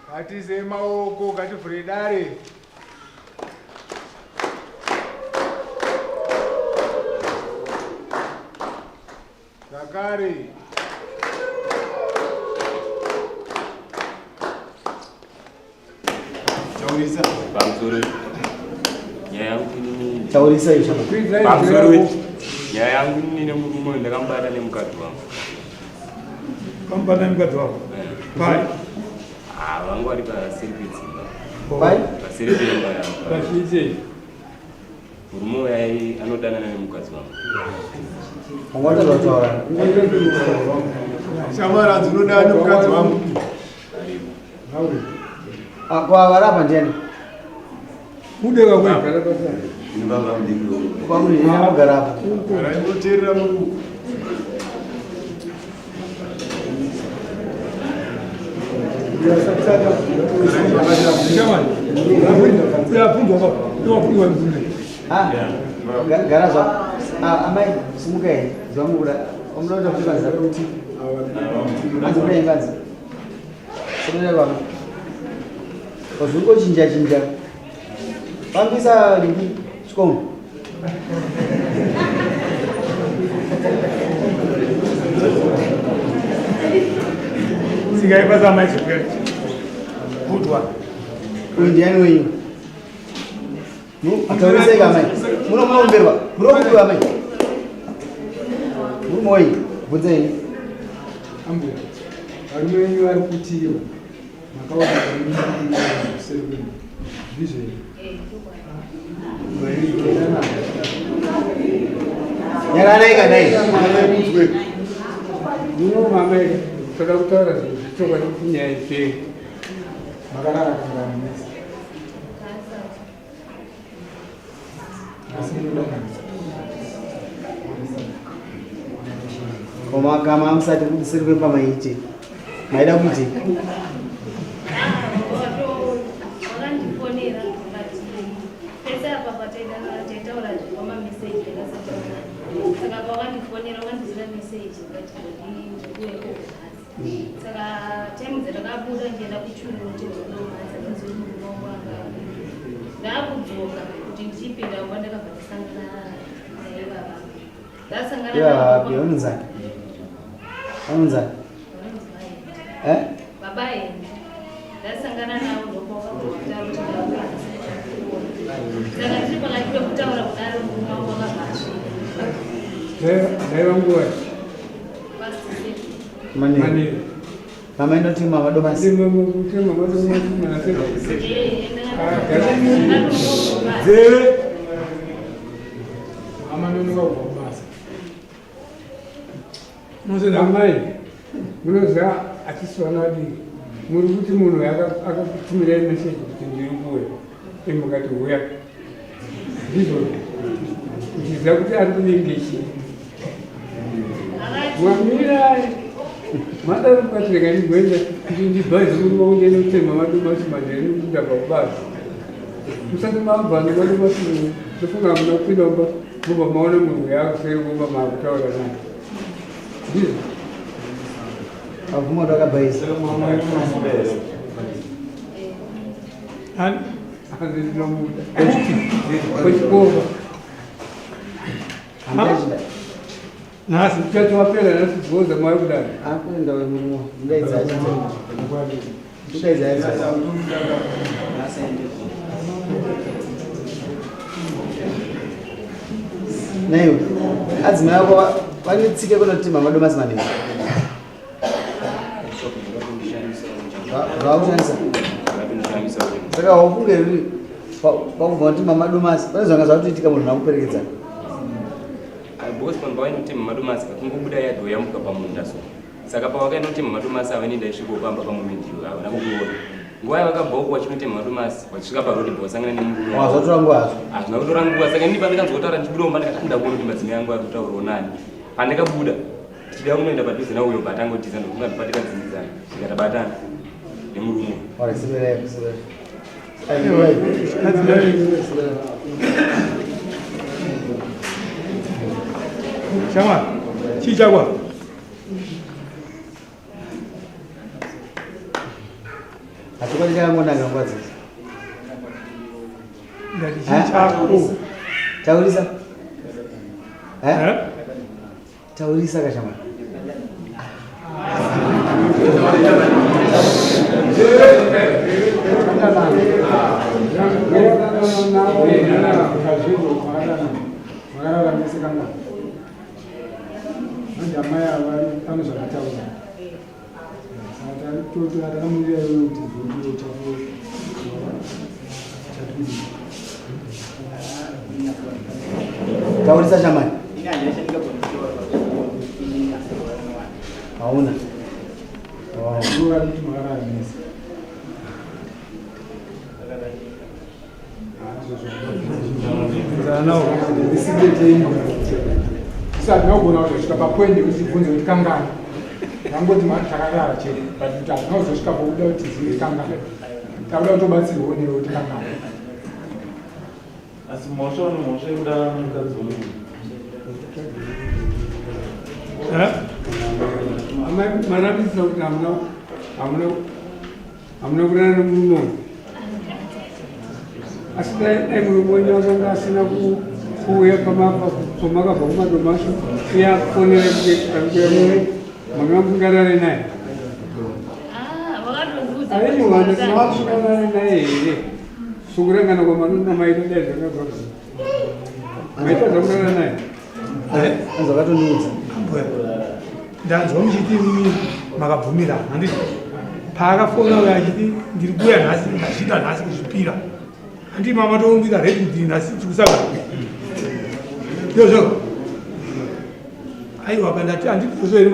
Ngatiise maoko ngativhure dare. Zvakare. Taurisa. Pamusoro. Nyaya yangu inini. Taurisa izvo. Pamusoro. Nyaya yangu inini nemurume ndakamubata nemukadzi wangu. Kamubata nemukadzi wako? Eh. Pai. Ah, vangu vari paseri pedzimba. Pai? Paseri pemba yangu. Pachiitei? Murume uyu ai anodanana nemukadzi wangu. Wangwata zvataura. Shamwari dzinodana nemukadzi wangu. Aripo. Ah, kwa varapa ndiani? Kudeka kwe. Ini baba mudiki wangu. Kwa muri ndinogara apa. Rainoteerera muri Ah, gara zvako. Ah, amai simukai zvamukuda. Munoda kuti vanza kuti. Anzi kudai vanzi. Simukai baba. Wazvingochinja chinja. Fambisa lingi chikomo. Sigai basa mai chipere. Good one. Uyu ndiani wenyu? Ataurisei amai. Muno munoomberwa. Munoomberwa amai. Murume wenyu, bvunzei. Ambuya. Varume venyu vari kutiwa. Makaona kuseri kwenu. Ndizvo here? Nyaranai kanai. Muno mama toda kutaura zvinhu zvechokwadi kuti nyaya ipere. Makarara kangani mese? Asi munodanana. Koma musati kuseri kwemba maite. Maida kuite. Wakandifonera but pese apa pataitaura zvepamameseji takasataura saka pawakandifonera wakandisira meseji but ndikuuya nhasi saka time dzatakabuda ndienda kuchuru kuti ndonomhanza ndinzwe murume wangu anga ndakudzoka kuti ndichipinda mumba ndakabva ndasangana naye baba ndasangana Yeah, vanonzani? Vanonzani? Eh? Baba ende ndasangana navo ndokwakabva kuti ndauya saka ndiri pakati pekutaura kudaro murume wangu akabva asvika Ndaiva nguva. past seven. Manheru. Manheru. Mama inoti mama domasi. Eh, ndakatombobva. Dzeve. Amanonoka kubva kubasa. Amai, munoziva hatisi vana vadiki. Muri kuti munhu akakutumirai meseji kuti ndiri kuuya, imi mukati huya. Ndizvo uchiziva kuti ari kunenge chii. Mwamirai madaro mukati rega ndimboenda kuti ndibhazi murume wangu ndiende kutema madomasi manheru nekuti ndabva kubasa. Musati mabva nemadomasi ndofunga hamuna kupinda mumba mobva maona munhu uya akuseri mumba maakutaura naye. Ndizvo. Abvuma kuti akabhaisa. Ani? Hanzi ndinomuda. Kwechikova. Hamuna chida. Nhasi Muchato wapera nhasi bhoza mwari kudai. Akuenda wemurume. Mudaidza acho. Mudaidza acho. Naiwe. Adzimai ako vanetsike kunoti mama domasi maningi. Zvakushandisa. Saka haufunge riri pakubva kuti mama domasi pane zvanga zvakutoitika munhu nakuperekedzana. Because vanhu pavainotema madomasi kakungobuda yadhi woyambuka pamunda so saka pavakainotema madomasi ava ini ndaisvikawo pamba pamomendiyo havana kukuona nguva yavakabva uko vachinotema madomasi vachisvika parodi bvasangana nemurume Zvatora nguva hazvo. Hazvina kutora nguva. Saka ini pandakanzwa kutaura ndichibuda mumba, ndakati ndakuona kuti madzimai angu ari kutaurawo nani. Pandakabuda tichida kunoenda padhuze nauyo patangotiza, ndokunga ndopatikadzidzana tikatabatana nemurume. Alright, siberai, siberai. Chama, chii chakwa? Hachokwadi chakangonaka nguva dzese. Ndati chii chako? Taurisa. Eh? Taurisa kachama. Makarara mese kangani? Manje amai ava pane zvakataura. Saka totora takamirira iwe kuti zvodio chako chatidii. Taurisa shamani. Hauna. Wow. Ndivo vari kuti makarara mese. Hatina kugona kuzosvika papoint yekuti tibvunze kuti kangani. Tangoti takarara chete, but kuti hatina kuzosvika pokuda kuti tizive kuti kangani. Takuda kutobatsirwawo newe kuti kangani. Asi mhosva une mhosva yekudanana nemukadzi wemunhu. Amai marambisa kuti hamuna hamuna hamuna kurara nemurume uyu. Asi dai murume wenyu akanga asina kuuya pamakabva kumadomasi uye afonere kuti ari kuuya muno, manga musingarare naye. Ah, wakatondiudza Aiwa, kuti ndisina kusungarare naye here? Sokurangana kwamanona maita dai zvakabva. Maita zvakurara naye. Anzi wakatondiudza. Ambuya, ndanzwa muchiti imimi makabvumirana, handiti? Paakafona uyo achiti ndiri kuuya nhasi, ndazviita nhasi kuzvipira, handiti mama tokumbira redi kuti nhasi tikusangana ndozvo? Aiwa, pandati handiti ndozvo here?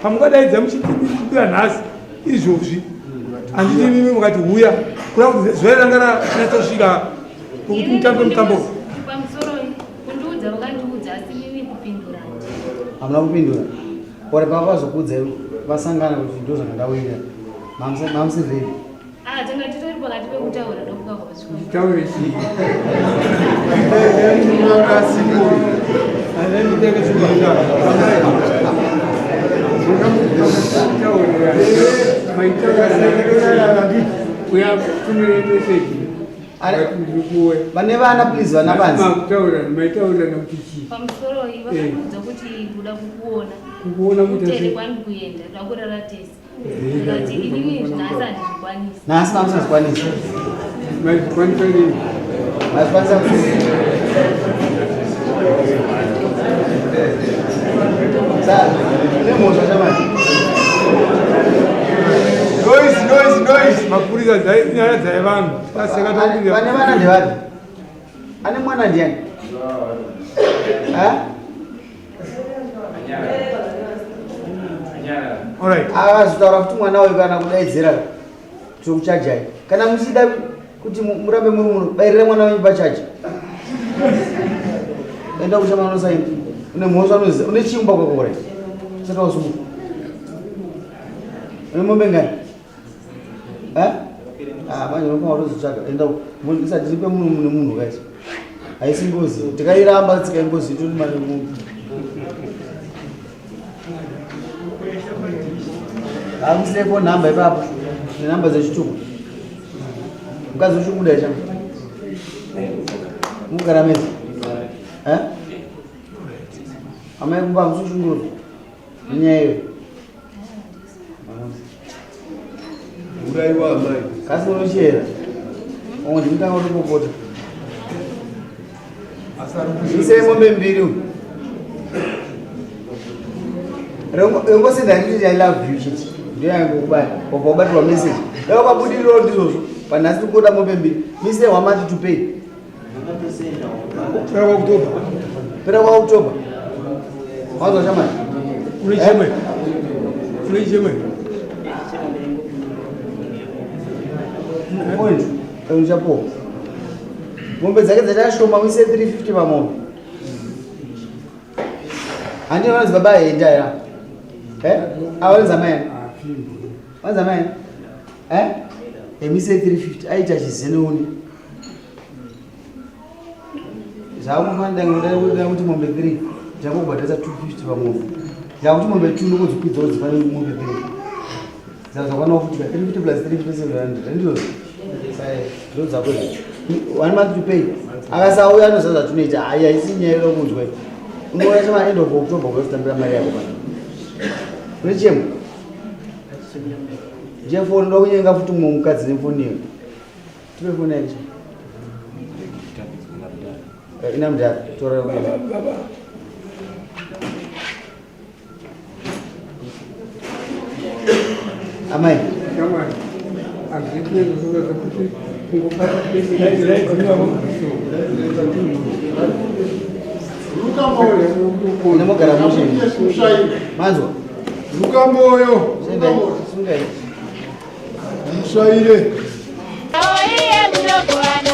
Pamukadaidza muchiti ndiri kuuya nhasi izvozvi, handiti imimi mukati huya, kuda kuti zuva ranga ranyatsosvika kuti mutambe mutambo. Pamusoro kundiudza vakandiudza, asi nini kupindura Hamuna kupindura. Ore pavazokuudza vasangana kuti ndo zvandawira. Mamusi ready. Ah, tanga titori pakati pekutaura ndokuka kwasvika. Taure chii? Uya tumire meseji. Ndiri kuuya. Vane vana, please, vana panzi. Makutaura, maitaurana kuti chii? Pamusoro vakandiudza kuti ndoda kukuona. Kukuona kuita Kutere sei? kwandiri kuenda, ndoda kurara tese. Ndikati inini nhasi handizvikwanisi. Nhasi mamusazvikwanisi. Maizvikwanisa nini? Mazvikwanisa. Sa, nemhosva shamani. Noise, noise, noise. Mapurisa nyaya dzaivanhu Vane vana ndevapi? Ane mwana ndiani? Eh? Alright. Akazotaura kuti mwana uyu kana kudaidzira tokuchajai. Kana muchida kuti murambe muri muno, bairira mwana wenyu pachaji. Enda kuchama unosaini. Une mhosva unoziva, une chimba kwako kure. Saka usumuka. Une mombe ngani? Eh? Ah, manje unofanira kutozotsvaga. Enda isati tipe munhu nemunhu guys. Haisi ngozi. Tikairamba tsika ingozi itori mari munhu. Hamusine phone number ipapo. Nenhamba dzechitubu. Mukadzi uchikubuda chama. Mugara mese. Eh? Amai kumba hamusi kushungurudzwa nenyaya iyoyo? Uraiwa amai. Kasi unochera. Omwe ndimutanga kutopopota. Isei mombe mbiri uyu. Rongosenda nditi I love you chete. Ndiyo yangokubaya. Wabva wabatirwa message. Dai wakabudirirawo ndizvozvo. Panhasi tikuda mombe mbiri. Mise one month to pay. Pera kwaOctober. Pera kwaOctober. Wanzwa shamani? Une chemwe. Une chemwe. Point. Uchapowa. Mombe dzake dzachashoma uise 350 pamombe. Handina vanonzi baba henda ya. Eh? Awanza mai. Wanza mai. Eh? Emise 350 aita chizeneuni. Zvakufanira kuti mombe 3 ndakubhadharisa 250 pamombe. Ndakuti mombe 2 ndokudzikwidza kuti dzikwane mombe 3. Zvakwana futi 350 plus 350 700 ndizvo. Ndo dzako izvo. One month to pay. Akasauya anoziva zvatinoita. Hayi haisi nyaya yokunzwa iyi. Unouya chama end of October kuzotambira mari yako pano. Une chemo? Ndiye foni ndoda kunyenga futi mumwe mukadzi nefoni iyo. Tipe foni yake. Ina mudhara, tora baba. Amai. Shamwari. Hazviti zvinoda zvekuti kungobata Nemogara mushe. Manzwa. Luka moyo. Sungai. Mushaire. Oiye mdogo ana